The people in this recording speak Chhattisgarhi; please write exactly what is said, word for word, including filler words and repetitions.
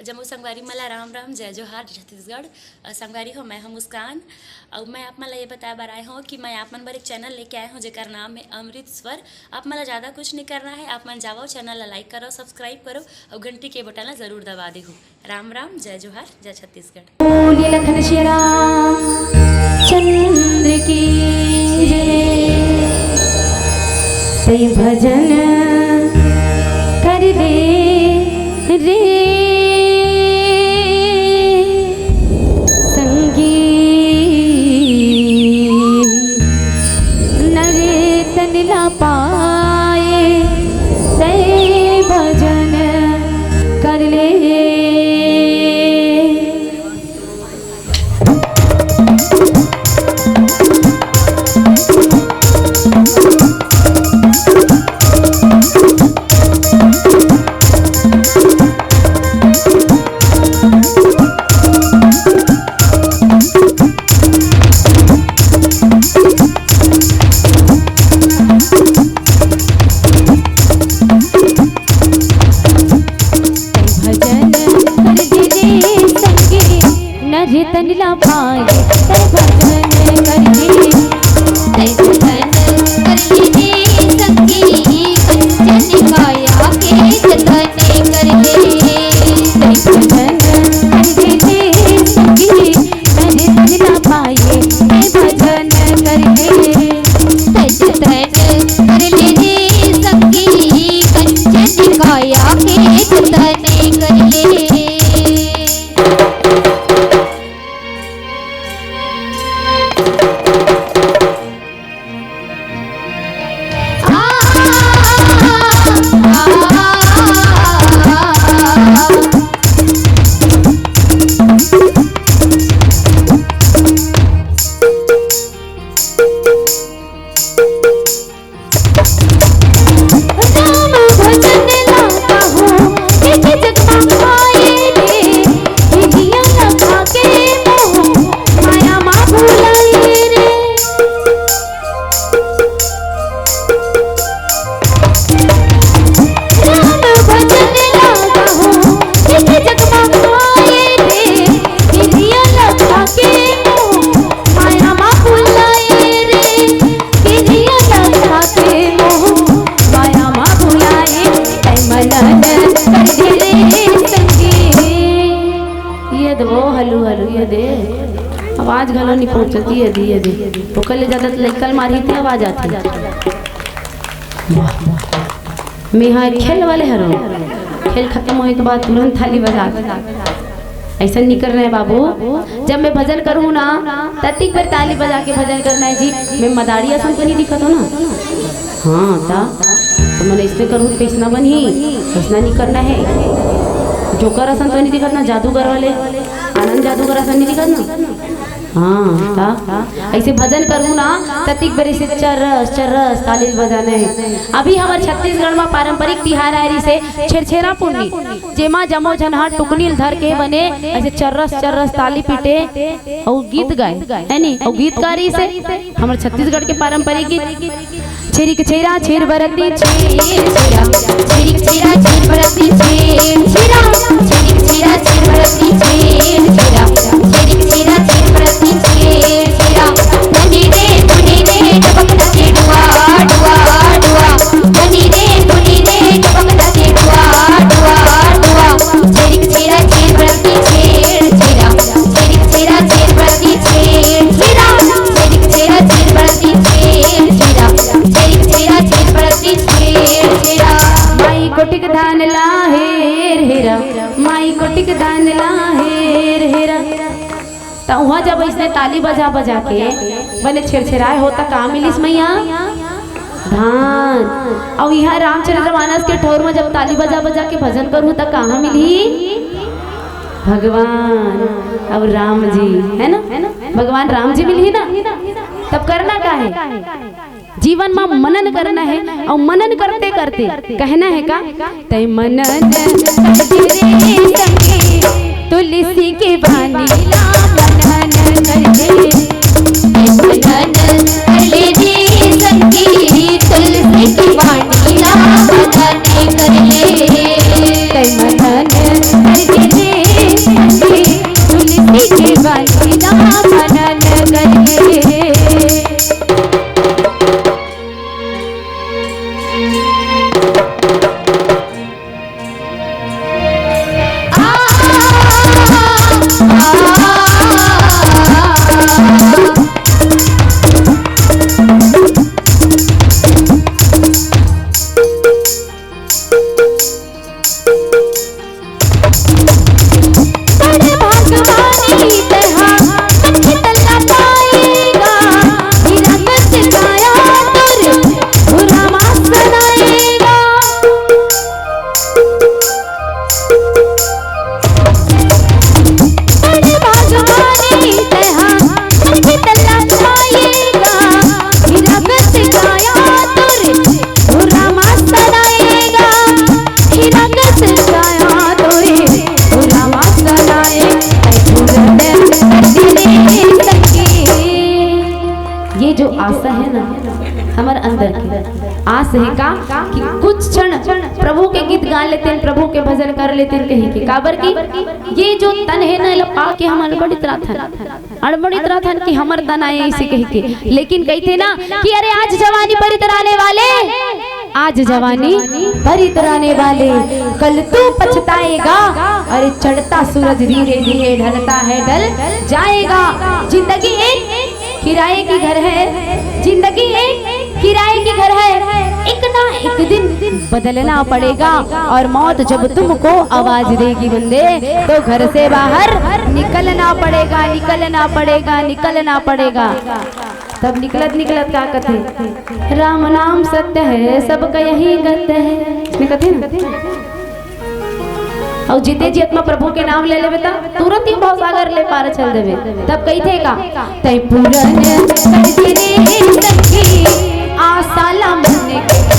जम्मो संगवारी मन ला राम राम, जय जोहार, जय छत्तीसगढ़। अ, संगवारी हो, मैं हूं मुस्कान। अउ मैं आप मन ला ये बताए बर आए हूं कि मैं आप मन बर एक चैनल लेके आए हूं, जेकर नाम है अमृत स्वर। आप मन ला ज्यादा कुछ नहीं करना है, आप मन जावव, चैनल ला लाइक करव, सब्सक्राइब करव अउ घंटी के बटन ला जरूर दबा देहू। राम राम, जय जोहार, जय छत्तीसगढ़। बोलिए लखन सिया राम चंद्र की जय। तई भजन कर ले रे संगी, नर तन ला पाए, तई भजन कर ले। भजन कर ले रे संगी, नर तन ला पाए, तै भजन कर ले। तै भजन कर ले रे संगी, कंचन काया के जतन कर ले। तै भजन कर ले रे संगी, नर तन ला पाए, तै भजन कर ले। तै जतन कर ले रे संगी, कंचन काया के जतन कर ले। राम भजन लागा हो, एक जग मा आए रे, हिया लगा के मोह माया मा भुलाए रे। राम भजन लागा हो, एक जग मा आए रे, हिया लगा के मोह माया मा भुलाए रे। किरिया लगा के मोह माया मा भुलाए, तै मनन कर ले रे संगी। ये दे वो हलू हलू, ये दे। आवाज घलो नहीं पहुंचती, ये दे, ये दे। ओकर ले ज्यादा तो लइका ल मारही ते आवाज आती। वाह, वाह। मेहा खेल वाले हरो। खेल खत्म होए के बाद तुरंत थाली बजा। ऐसा नहीं करना है बाबू। जब मैं भजन करूँ ना, ततिक बेर ताली बजा के भजन करना है जी। मैं मदारी असन तो नहीं दिखत हो ना? हाँ, ता। तो मन इसने करूँ, कैसना बनही, कैसना नहीं करना है। जोकर असन तो नहीं दिखत ना, जादूगर वाले, आनंद जादूगर असन नहीं दिखत ना? हाँ, ता। ऐसे भजन करूँ ना, ततिक बेर से चर्रस, चर्रस ताली बजाना है। अभी हमर छत्तीसगढ़ मा पारंपरिक तिहार आए रहिसे छेरछेरा पुन्नी, जेमा जम्मो झन हा टुकनी ल धर के बने ऐसे चर्रस चर्रस ताली पीटे अउ गीत गाए, है नी? अउ गीत का रहिसे हमर छत्तीसगढ़ के पारंपरिक गीत, छेरिक छेरा छेर बरती छेर छेरा, छेरिक छेरा छेर बरती छेर छेरा, छेरिक छेरा छेर बरती छेर छेरा, छेरिक छेरा छेर बरती छेर छेरा। धनी रे धनी रे टपक धनी डुआ डुआ डुआ। धनी रे धनी रे टपक धनी डुआ डुआ डुआ। छेरिक छेरा छेर बरती छेर छेरा। छेरिक छेरा छेर बरती छेर छेरा। छेरिक छेरा छेर बरती छेर छेरा। छेरिक छेरा छेर बरती छेर छेरा। माई कोटिक धान ला हेर हेरा, माई कोटिक धान ला हेर हेरा। त उहाँ जब अइसने ताली बजा बजा के बने छेरछेराए हो, त का मिलिस मैया? धान। अउ इहाँ रामचरित मानस के ठौर म जब ताली बजा बजा के भजन करहूँ, त कहाँ मिलही? भगवान अउ राम जी, है ना? भगवान राम जी मिलही ना? तब करना का है? जीवन म मनन करना है, अउ मनन करते करते कहना है का? तै मनन कर ले रे संगी, तुलसी के बानी ला मनन कर ले। तै मनन कर ले रे संगी, तुलसी के बानी ला मनन कर ले। तै मनन कर ले रे आस हे ना, हमर अंदर के आस हे का कि कुछ क्षण प्रभु के गीत गा लेतेन, प्रभु के भजन कर लेतेन कहिके। काबर कि ये जो तन हे ना, एला पाके हम अड़बड़ित रथन, अड़बड़ित रथन कि हमर तन आए अइसे कहिके। लेकिन कहिथे ना कि अरे आज जवानी पर इतराने वाले, आज जवानी पर इतराने वाले, कल तू पछताएगा। अरे चढ़ता सूरज धीरे धीरे ढलता है, ढल जाएगा। जिंदगी एक किराए की घर है, जिंदगी एक किराए की घर है, एक ना एक दिन बदलना पड़ेगा। और मौत जब तुमको आवाज देगी बंदे, तो घर से बाहर निकलना पड़ेगा, निकलना पड़ेगा, निकलना पड़ेगा। तब निकलत निकलत का कथे, राम नाम सत्य है, सबका यही गत है। ने कथे ना, अउ जीते जी आत्मा प्रभु के नाम ले लेबे त तुरंत ही भवसागर ले पार चल देबे। तब कहिथे का, तै पूरन कर दे रे सखी, आसा ला मन के